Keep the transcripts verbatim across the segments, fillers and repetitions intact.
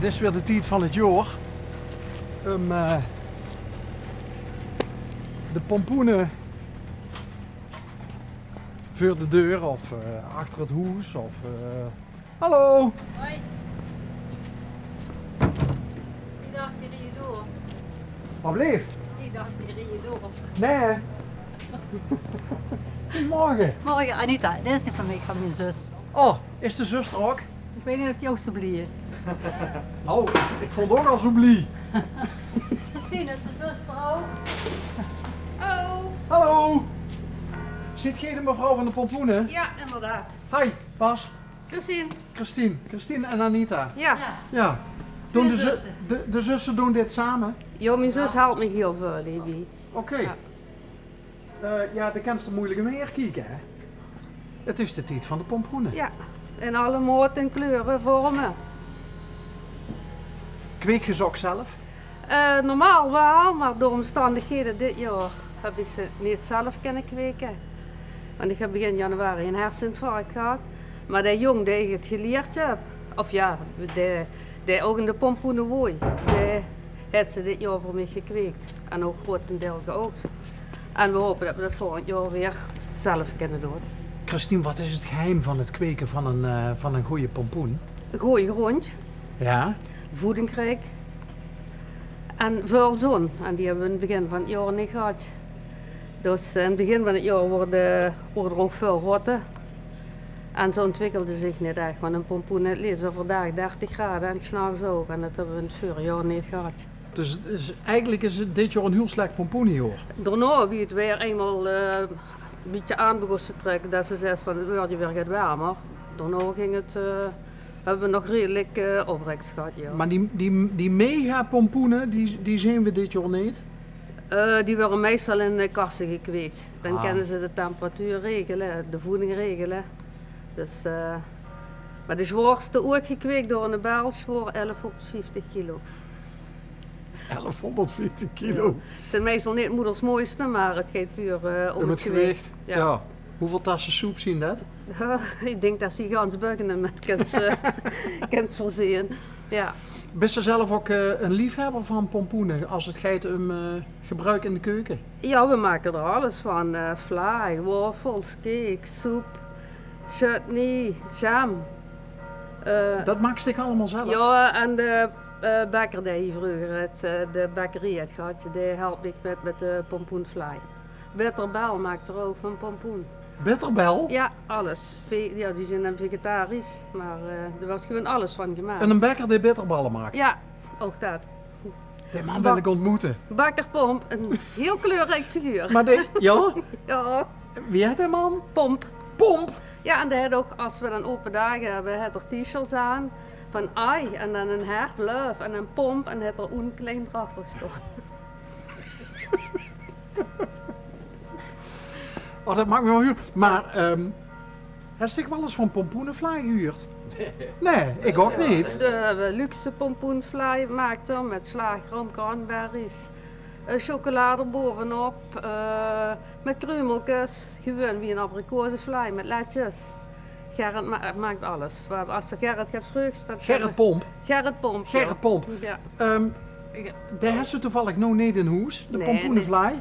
't Is weer de tied van 't jaor um, eh, de pompoene veur de deur of, eh, achter 't hoes of, eh, hallo! Hoi. Ich dach, die rieje door. Wat bleef? Ich dach, die rieje door. Nae. Goedemorgen. Morgen, Anita. Dit is die van mich, van mien zus. Oh, is de zus d'r ok? Ich weit neet of die ok zo blie is. Nou, ich vond 't ok al zo blie. Christine, is de zus d'r ok? Hallo. Hallo. Zeet geer de mevrouw van de pompoene? Ja, inderdaad. Hi, Bas. Christine. Christine. Christine en Anita. Ja. Ja. Doon de, de, de zusse doon dit same? Ja, mien zus helpt mich hiel väöl hiebie. Oké. Ja. Eh, ja, de kens d'r moeilijk umhaer kieke, hè? 't Is de tied van de pompoene. Ja, in alle maote en kleure, vorme. Kweek geer ze ok zelf? Eh, normaal waal, maar door omstandighede dit jaor höb ich ze neet zelf kinne kweke. Want ich höb begin januari ein herseninfarct gehad. Maar de jong dae ich 't gelierd höb, of ja, de, dae ok in de pompoene wooj, dae haet ze dit jaor veur mich gekweek. En ok groetendeil geoogst. En we hope det we det volgend jaor weer zelf kinne doon. Christine, wat is 't geheim van 't kweke van ein, eh, van ein gooj pompoen? Gooj grond. Ja. Voedingsriek. En väöl zon. En die höbbe we in 't begin van 't jaor neet gehad. Dus, eh, in 't begin van 't jaor woorte, woorte d'r ok väöl rotte. En ze ontwikkelde zich neet ech, want ein pompoen haet 't leefs euverdaag dertig grade en 's nachs ok. En det höbbe we in 't veurjaor neet gehad. Dus, dus eigelik is 't dit jaor ein hiel slech pompoenejaor. Daonao, wie 't weer einmaol, eh, ein bietje aan begós te trèkke, det se zaes van 't weurt weer get wermer, daonao ging 't, eh, höbbe we nog redelik, eh, opbreks gehad, ja. Maar die, die, die megapompoene, die, die zeen we dit jaor neet? Eh, die weure meistal in, eh, kasse gekweek. Dan kinne ze de temperatuur regele, de voeding regele. Dus, eh, maar de zwaorste oeats gekweek door eine Bels woor elfhonderdvieftig kilo. Elfhonderdvieftig kilo? Ja. 't Zeen meistal neet moeders mooiste, maar 't geit puur, eh, um 't gewicht. Ja. Hoeväöl tasse soep zeen det? Ich dink det ze gans Buggenum mit kins, eh, kins veurzeen. Ja. Bis se zelf ok, eh, ein liefhebber van pompoene as 't geit um, eh, gebruik in de keuke? Ja, we make d'r alles van. Eh, vlaai, waffels, cake, soep, chutney, jam. Eh, det maaks se allemaol zelf? Ja, en de, eh, bekker dae hie vreuger 't, eh, de bekkerie haet gehad, dae helpt mich mit, mit de pompoenvlaai. Bitterbel maak d'r ok van pompoen. Bitterbel? Ja, alles. Ve-, ja, die zeen dan vegetarisch, maar, eh, d'r weurt gewoon alles van gemaak. En ein bekker dae bitterbelle maak? Ja, ok det. Dae man wil ik ontmoete. Bakker Pomp, ein hiel kleurriek figuur. Maar dae, ja? Ja. Wie heit dae man? Pomp. Pomp? Ja, en dae heit ok, as we dan ope daag höbbe, heit d'r T-shirts aan van I en dan ein hert, love en ein pomp en heit d'r ein klein d'r achter staon. Oh, det maak mich waal huur. Maar, ehm, hes dich waal ins van pompoenevlaai gehuurd? Nae, ik ok neet. De, eh, luxe pompoenvlaai maak d'r mit slaagroom, cranberries, eh, chocolade d'r bovenop, eh, mit kreumelkes, gewoon wie ein abrikozenvlaai mit letjes. Gerrit ma-, maak alles. As se Gerrit get vreugs, dan... Gerrit Pomp? Gerrit Pomp, ja. Gerrit Pomp. Ja. Ehm, dae hes se toevallig now neet in hoes, de pompoenevlaai?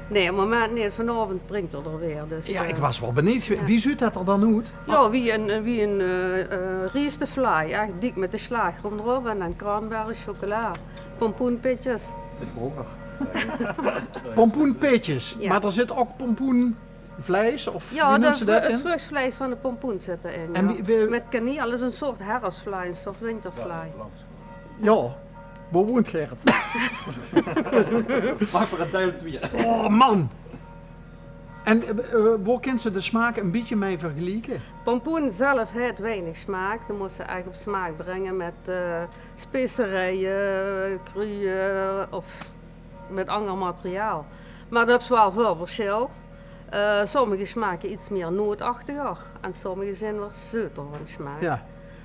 Nae, op 't moment neet. Vanaovend bringk d'r d'r weer, dus, ja, eh, ik waas waal beneejd gewaes. Ja. Wie zuut det d'r dan oet? Ja, wie ein, wie ein, eh, eh, riestevlaai. Ech dik mit de slaagroom d'rop en dan cranberry, chocola, pompoenpitjes. Pompoenpitjes, ja. Maar d'r zit ok pompoen vleis, of wie neume ze det? Ja, 't vruchtvleis van de pompoen zit d'r in, ja. En wie, wie... Mit kaneel, is ein soort herfsvlaai, ein soort wintervlaai. Ja, wo woont Gerrit? Maak veur ein deil twieë. Oh man! En, eh, eh, wo kins se de smaak ein bietje mei vergelieke? Pompoen zelf heit weinig smaak. Dan mós se ech op smaak bringe mit, eh, specerieje, kruuje of mit anger materiaal. Maar d'r is waal väöl versjil. Eh, sommige smake iets mier nootachtiger en sommige zeen weer zeuter van smaak. Ja.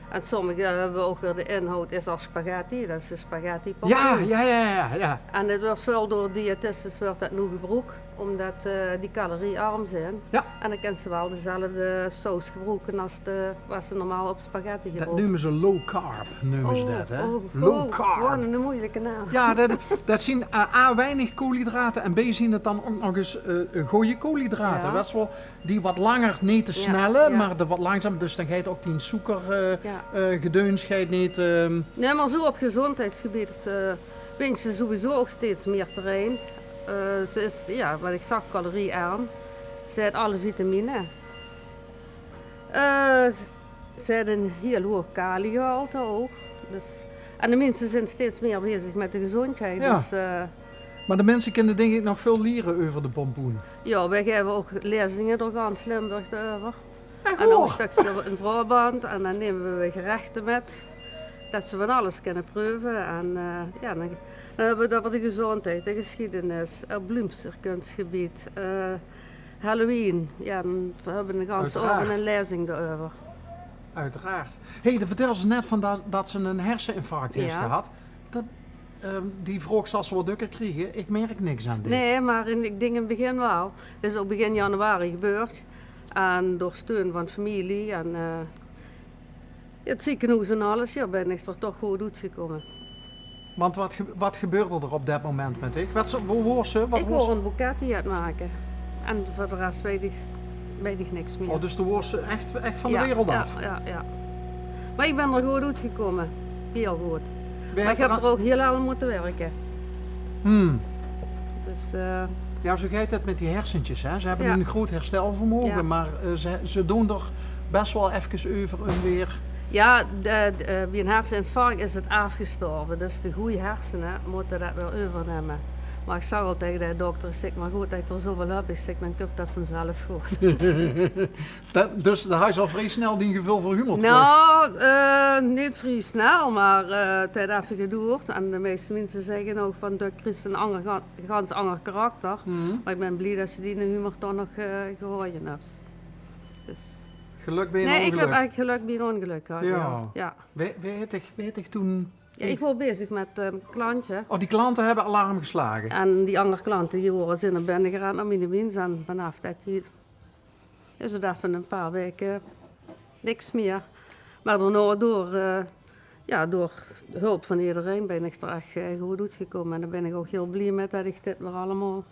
En sommige höbbe ok weer, de inhoud is as spaghetti, det is de spaghetti pompoen. Ja, ja, ja, ja, ja. En det weurt väöl door diëtistes weurt det now gebroek. Ómdet, eh, die caloriearm zeen. Jao. En dan kins se waal dezelfde saus gebroeke es de, waat se normaal op spaghetti gebroeks. Det neume ze low carb, neume ze det, hè? Oh, low carb. Gewoon 'ne meujelike naam. Jao, det, det zien A, A, weinig koolhydrate en B, zien 't dan ouch nog ins, eh, gooj koolhydrate. Jao. Wèts se waal, die waat langer, neet te snelle, mer de waat langzaam, dus dan geit ouch die soeker, eh, eh, gedeuns geit neet, ehm. Nae, mer zoe op gezóndheidsgebied, eh, wins se sowieso ouch steeds mieë terrein. Eh, ze is, jao, waat ich zag, caloriearm. Ze haet alle vitamine. Eh, ze, ze haet ein hiel hoeg kaliumgehalte ouch. Dus, en de minse zeen steeds mieë bezig mit de gezóndheid. Jao. Dus, eh. Mer de minse kinne, dink ich, nog väöl liere euver de pompoen. Jao, veer gaeve ouch lezingen door gans Limburg d'reuver. Ech waor? En ouch e stökske in Braobant. En dan numme veer gerechte mit. Det ze van alles kinne preuve. En, eh, jao, dan, dan höbbe veer 't euver de gezóndheid, de gesjiedenis, 't bloemsierkunstgebied, eh, Halloween. Jao, dan, veer höbbe 'ne ganse aovend 'n lezing d'reuver. Oeteraard. Hey, de vertèlde net van det, det se 'n herseninfarct hes gehad. Det, ehm, die vraog zals se waal dökker kriege. Ich merk niks aan dich. Nae, mer in, ich dink in 't begin waal. 't Is ouch begin januari gebeurd. En door steun van femilie en, eh, 't ziekenhoes en alles, jao, bön ich d'r toch good oetgekómme. Want waat ge-, waat gebeurde d'r op det moment mit dich? Waat se, wo woors se? Waat woors se? Ich woor 'n boeketje aan 't make. En veur de res weit ich, weit ich niks mieë. Oh, dus doe woors se ech, ech van de wereld aaf? Jao, jao, jao. Mer ich bön d'r good oetgekómme. Hiel good. Mer ich höb d'r ouch hiel hel aan mótte wirke. Hmm. Dus, eh. Jao, zoe geit 't mit die hersentjes, hè. Ze höbbe 'n groot herstelvermoge, mer, eh, ze, ze doon d'r bès waal efkes euver en weer. Jao, de, de, eh, bie 'n herseninfarct is 't aafgestorve. Dus de gooj hersene mótte det weer euvernumme. Mer ich zag al taenge de dokter, ich zèk: "Mer good det ich d'r zoeväöl höb," ich zèk, "dan kump det vanzelf good." Det, dus doe haws al vrie snel dien geveul veur humor trök. Nou, eh, neet vrie snel, mer, eh, 't haet effe gedoerd. En de meiste minse zègke ouch van: "Doe kriegs 'n anger, ga-, gans anger karakter." Mer ich bön blie det se dien humor toch nog, eh, gehaoje höbs. Dus. Gelök bie 'n óngelök. Nae, ich höb eigelik gelök bie 'n óngelök gehad, jao. Jao. Wae, wae haet dich, wae haet dich toen... Jao, ich woor bezig mit, eh, klante. Oh, die klante höbbe alarm geslage? En die anger klante, die wore, zeen nao binne gerend, nao miene mins. En vanaaf dae tied is 't effe 'n paar waeke niks mieë. Mer daonao door, eh, jao, door hulp van ederein bön ich d'r ech, eh, good oetgekómme. En dao bön ich ouch hiel blie mit det ich dit weer allemaol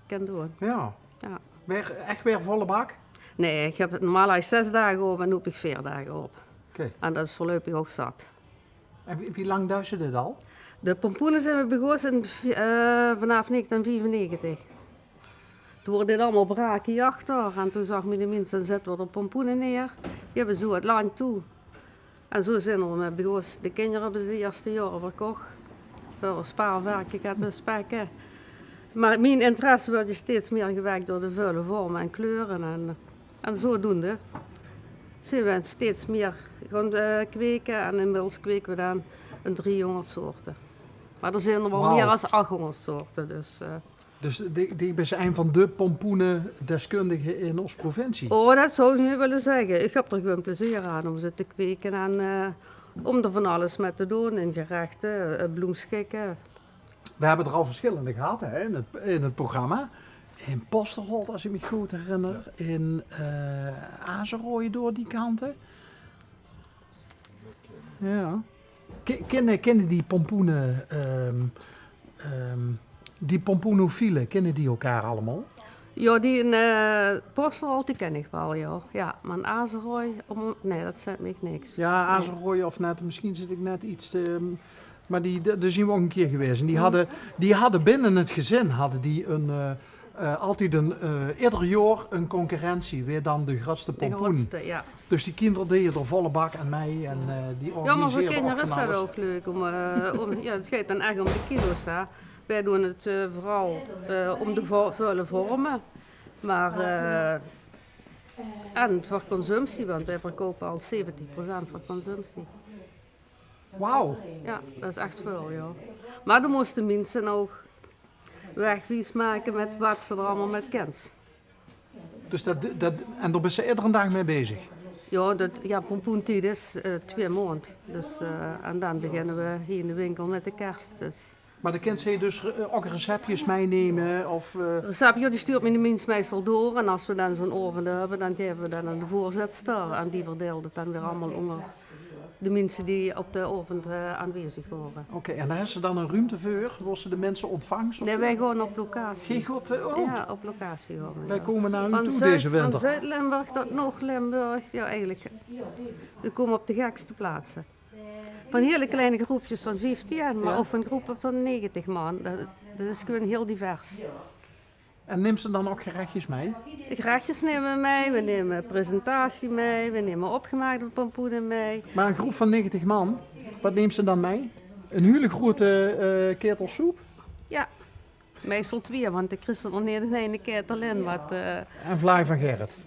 kin doon. Jao. Jao. Weer, ech weer volle bak? Nae, ich höb 't normaal eigelik zès daag op en noe höb ich veer daag op. Oké. En det is veurluipig ouch zat. En wie, wie lang duis se dit al? De pompoene zeen v'r begós in, eh, vanaaf negentien viefennegentig. Toen woor dit allemaol braakjach dao. En toen zag miene mins: "Dan zitte v'r d'r pompoene neer. Die höbbe zoe 't landj toe." En zoe zeen v'r d'rmit begós. De kinjer höbbe ze de ierste jaore verkoch. Veur e spaarverke te spekke. Mer mien interesse woort steeds mieë gewek door de väöle vorme en kleure. En, en zodoende zeen v'r steeds mieë gaon, eh, kweke. En inmiddels kweke v'r dan 'n driehóngerd soorte. Mer d'r zeen d'r waal mieë es achhóngerd soorte, dus, eh. Dus dich, dich bis ein van de pompoenedeskundige in ós provincie. Oh, det zou ich neet wille zègke. Ich höb d'r gewoon plezeer aan óm ze te kweke en, eh, óm d'r van alles mit te doon. In gerechte, eh, bloemsjikke. Veer höbbe d'r al versjillende gehad, hè, in 't, in 't programma. In Posterholt, es ich mich good herinner. Jao. In, eh, Azerooje door die kante. Jao. Ki-, kinne, kinne die pompoene, ehm, ehm, die pompoenofiele, kinne die elkaar allemaol? Jao, die in, eh, Posterholt, die kin ich waal, jao. Jao, mer in Azerooje, óm, nae, det zaet mich niks. Jao, nae. Azerooje of net, mesjien zit ich net get te, ehm, mer die, dao, dao zeen v'r ouch 'ne kier gewaes. En die hadde, die hadde binne 't gezin, hadde die 'n, eh, eh, altied 'n, eh, eder jaor 'n concurrentie, wae dan de groetste pompoen. De groetste, jao. Dus die kinder deje d'r volle bak aan mei en, eh, die organiseerde ouch van alles. Jao, mer veur kinder is det ouch leuk óm, eh, óm, jao, 't geit dan ech óm de kilo's, hè. Veer doon 't, eh, veural, eh, óm de vo-, väöle vorme. Mer, eh, en veur consumptie, want veer verkoupe al zeventig procent veur consumptie. Wauw. Jao, det is ech väöl, jao. Mer dan mós se de minse ouch wegwies make mit waat se d'r allemaol mit kins. Dus det, det, en dao bis se edere daag mei bezig? Jao, det, jao, pompoentied is, eh, twieë maondj. Dus, eh, en dan beginne v'r hie in de winkel mit de kers. Dus Mer dan kins se dus, eh, ouch receptjes mitnumme of, eh, Receptje, die stuurt mich de mins meistal door. En es v'r dan zoe'n aovend höbbe, dan gaeve v'r dat aan de veurzitter. En die verdeilt 't dan weer allemaol ónger de minse die op de aovend, eh, aanwezig wore. Oké, en dao höbs se dan ein ruumte veur, wo se de minse óntvangs of Nae, zo? Veer gaon op locatie. Geer gaot, eh, oh. Jao, op locatie gaon v'r, Veer kómme nao uch toe deze winter. Van Zuid-Limburg tot Noord-Limburg, jao, eigelik. Veer kómme op de gekste plaatse. Van hiel klein grópkes van vieftien, mer ouch van gróppe van negentig man. Dat, dat is gewoon hiel divers. En nims se dan ouch gerechjes mit? Gerechjes numme v'r mit, v'r numme presentatie mit, v'r numme opgemaakde pompoene mit. Mer ein gróp van negentig man, waat nims se dan mit? Ein hiel groeate, eh, kaetel soep? Jao, meistal twieë, want de kriegs se nog neet in eine kaetel in. Waat, eh, En vlaai van Gerrit?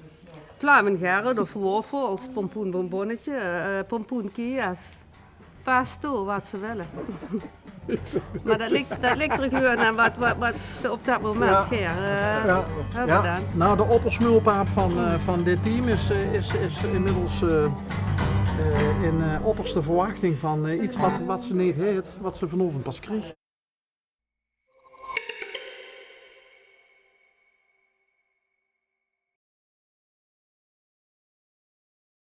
Vlaai van Gerrit of waofels, pompoenbonbonnetje, eh, pompoenkies. Pesto, waat ze wille. Mer dat ligk, dat ligk d'r gewoon aan waat, waat, waat ze op dat moment gaer, eh, höbbe dan. Noe, de oppersmulpaap van, eh, van dit team is, eh, is, is inmiddels, eh, eh, in, eh, opperste verwachting van, eh, get waat, waat ze neet haet, waat ze vanaovend pas krieg.